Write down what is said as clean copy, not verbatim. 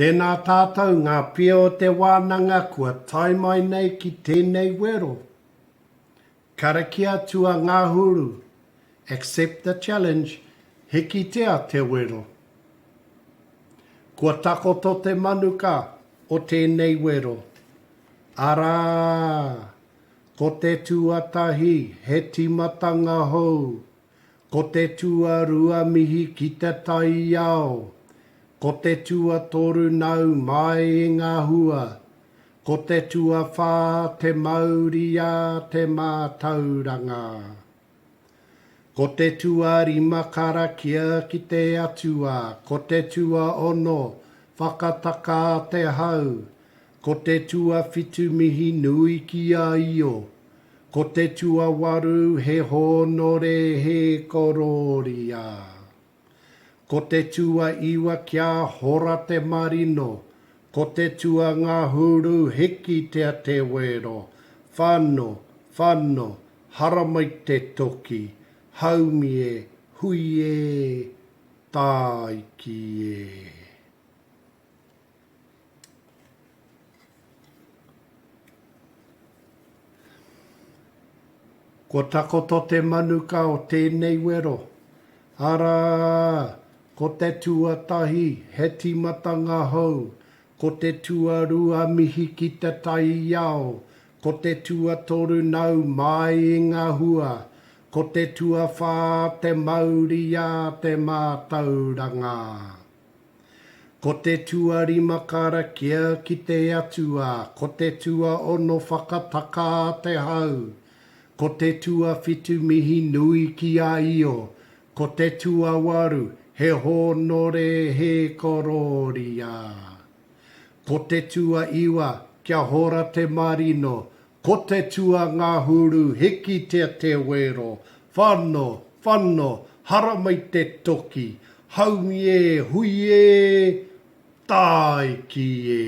Tēnā tātou ngā pia o te wānanga kua tae mai nei ki tēnei wero. Karakia tuangahuru, accept the challenge, hikitia te wero. Kua takoto te manuka o tēnei wero. Arā! Ko te tuatahi he tīmatanga hou, Ko te tuarua mihi ki te taiao. Ko te tuatoru nau mai i ngā hua. Ko te tuawhā te mauri a te mātauranga. Ko te tuarima karakia ki te Atua, ko te tuaono whakatakā te hau, ko te tuawhitu mihi nui ki a Io, Ko te tuawaru he hōnore he korōria. Ko te tuaiwa kia hora te marino, ko te tuangahuru hikitia te wero, whano, whano, haramai te toki, haumi e, hui e, tāiki e. Kua takoto te manuka o tēnei wero, arā, ko te tuatahi he tīmatanga hou, ko te tuarua mihi ki te taiao, ko te tuatoru nau mai i ngā hua, ko te tuawhā te mauri a te mātauranga. Ko te tuarima karakia ki te Atua, ko te tuaono whakatakā te hau, ko te tuawhitu mihi nui ki a Io, ko te tuawaru he hōnore he korōria. Ko te tuaiwa kia hora te marino, ko te tuangahuru hikitia te wero, whano, whano, haramai te toki, Haumi e, hui e, tāiki e.